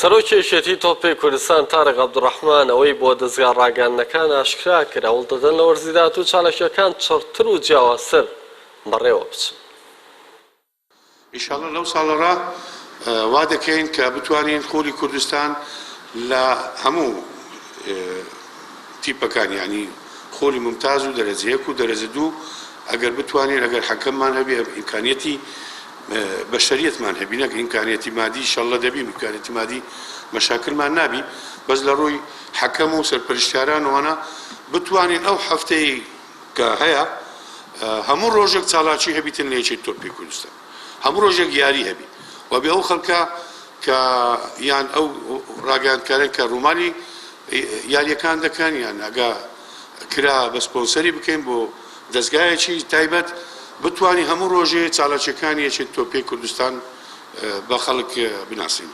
سەرۆکی یەکێتی تۆپی کوردستان تارق عەبدولڕەحمان ئەوەی بۆ دەزگا ڕاگەیاندنەکان ئاشکرا کرد، هەوڵدەدەن لە وەرزی داهاتوو چالاکییەکان چڕتر و جیاوازتر بەڕێوە بچن. ئیشاڵڵا لەو ساڵەڕا وا دەکەین کە بتوانین خولی کوردستان لە هەموو تیپەکان یانی خولی ممتاز و دەرەجە یەک و دەرەجە دوو ئەگەر بتوانین ئەگەر حەکەممان هەبی ئیمکانیەتی بەشەریەتمان هەبی نەک ئیمکانیەتی مادی ئیشاڵڵا دەبی ئیمکانیەتی مادی مەشاکلمان نابی بەس لە ڕووی حەکەم و سەرپەرشتیاران وانە بتوانین ئەو هەفتەی کە هەیە هەموو ڕۆژێک چالاکی هەبیتن لە یەکێتی تۆپی کوردستان هەموو ڕۆژێک یاری هەبی و بێ ئەو خەڵکە کە یان ئەو ڕاگەیاندکارن کە ڕوومالی یاریەکان دەکەن یان ئەگا کرا بە سپۆنسەری بکەین بۆ دەستگایەکی تایبەت بتوانی هەموو ڕۆژێ چالاکیەکانی یەکێتی تۆپی کوردستان بە خەڵک بناسین.